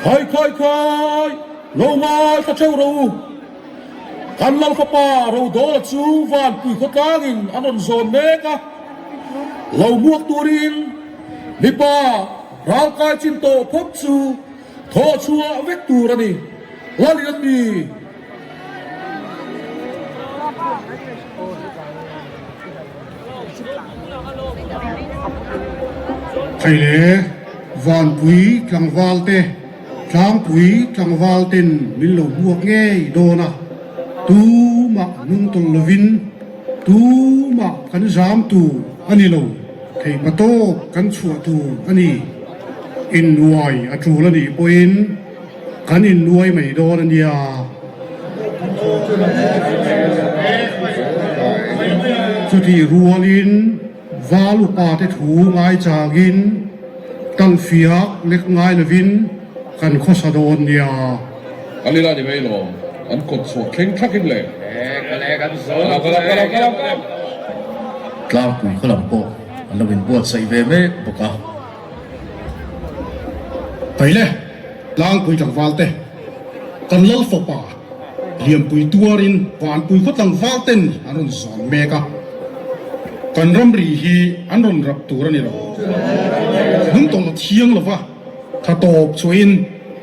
Khai khai khai, lo ngaithla theuh rawh u. Kan Lal fapa Rodawla chu Vanpui khawtlangin an rawn zawn mek a, lo hmuak turin mipa ralkai chin tawh phawt chu thawh chhuah vek tur a ni. Lalin a ti. Thei le Vanpui tlangval te, Tlangpui tlangval ten min lo hmuak ngei dawn a, tumah hnungtawlh lovin tumah kan zam tur a ni lo, theihpa tawp kan chhuah tur a ni. Innuai a tul a nih pawhin Kan innuai mai dawn a nia. Chutih rualin val upa te thu ngaichangin talhfiak lek ngai lovin kan khawsa dawn nia. Kan ila ni mai lawm, an kawt chhuah thleng thlakin le. Tlangpui khaw lam pawh an lo inbuatsaih ve mek bawk a. Taile, Tlangpui tlangval te, kan Lal fapa Lianpui tuarin Vanpui khaw tlangval ten an rawn zawn mek a, kan ramri hi an rawn rap tur a ni lo. Hnungtawlh a thiang lo va, tha tawp chhuahin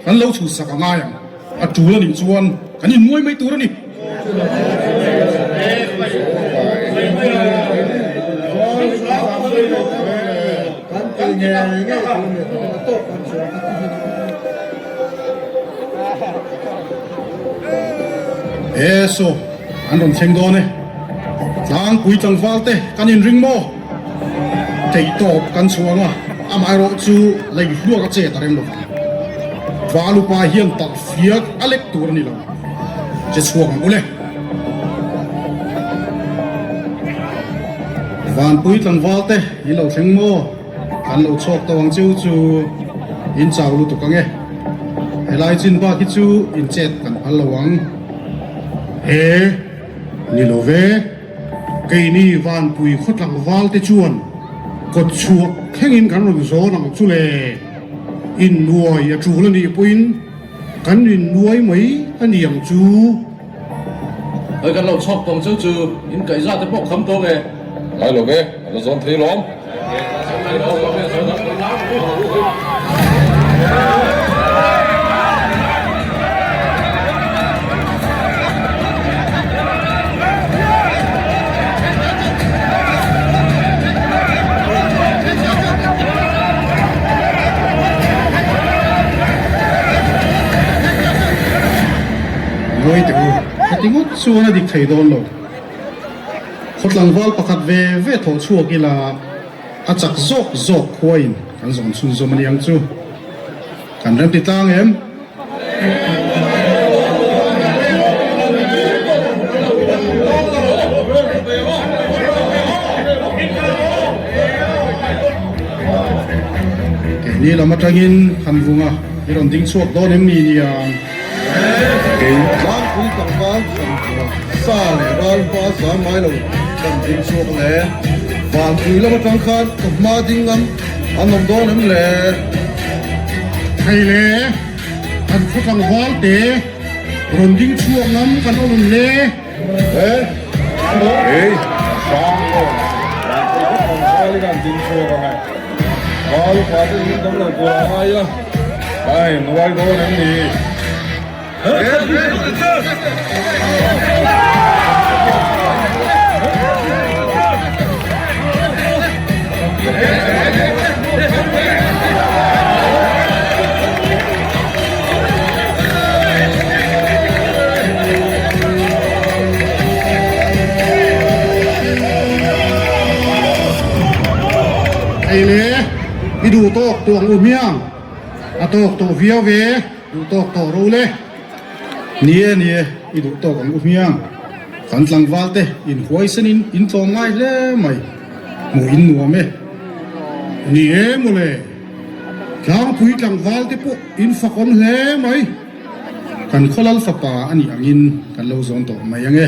kan lo chhuhsak a ngai ang. A tul a nih chuan kan innuai mai tur a ni. E saw, an rawn thleng dawn e. Tlangpui tlangval te kan inring maw? Theihtawp kan chhuang a, amaherawh chu lei hluak a chet a rem lo vang. Val upa hian talh fiak a lek tur a ni lo. Che chhuak ang u le. Vanpui tlangval te in lo thleng maw? Kan lo chhuak tawh ang cheu chu in chau lutuk ang e. Helai chin bak hi chu in chet kan phal lo ang. He ni lo ve. Keini Vanpui khaw tlangval te chuan kawt chhuak thlengin kan rawn zawn ang chu le. Innuai a tul a nih pawhin kan innuai mai a ni ang chu. Hei kan lo chhawk tawng cheu chu in kaihza te pawh kham tawng e. Ngai lo ve, a la zawn thei lawm. Ngawi teh u, heti ngawt chuan a dik thei dawn lo. Khaw tlangval pakhat ve ve thawh chhuak ila a chak zawk zawk khuain kan zawn chhunzawm a ni ang chu. Kan remti tlang em? Keini lam atangin Khanvunga i rawn ding chhuak dawn em ni niang? Kei tlangpui tlangval Khanvunga sa leh ral hma zam ngai lo kan ding chhuak le. Vanpui lam atang khan ka hma ding ngam an awm dawn em le? Hei le, kan khaw tlangval te rawn ding chhuak ngam kan awm em le? Hei, hrang aw, vanpui khaw tlangval in an ding chhuak ang e. Val upa te in kan lo buai a ngai a, ai nuai dawn em ni? Hei le, i duh tawk tawh ang u hmiang, a tawk tawh viau ve. Duh tawk tawh ro le. Ni e, ni e, i duh tawk ang u hmiang. Kan tlangval te in huaisenin in tlawm ngai hle mai. Hmuh in nuam e. Ni e mawle. Tlangpui tlangval te pawh in fakawm hle mai. Kan khawlal fapa a nih angin kan lo zawn tawh mai ang e.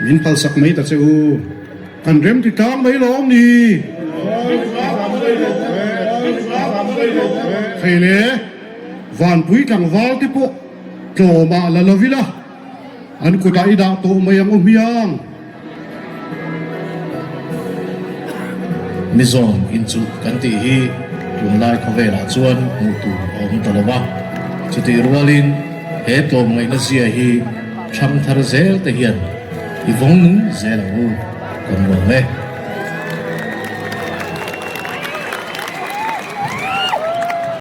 Min phalsak mai ta che u. Kan rem ti tlang mai lawm ni. Thei le. Vanpui tlangval te pawh tlawmah la lo ila, an kutah i dah tawh mai ang u hmiang. Mizawn inchuh kan tih hi tunlai khawvelah chuan hmuh tur a awm ta lo va, chutih rualin he tlawmngaihna zia hi ṭhangthar zel te hian i vawng nung zel ang u, kan lawm e.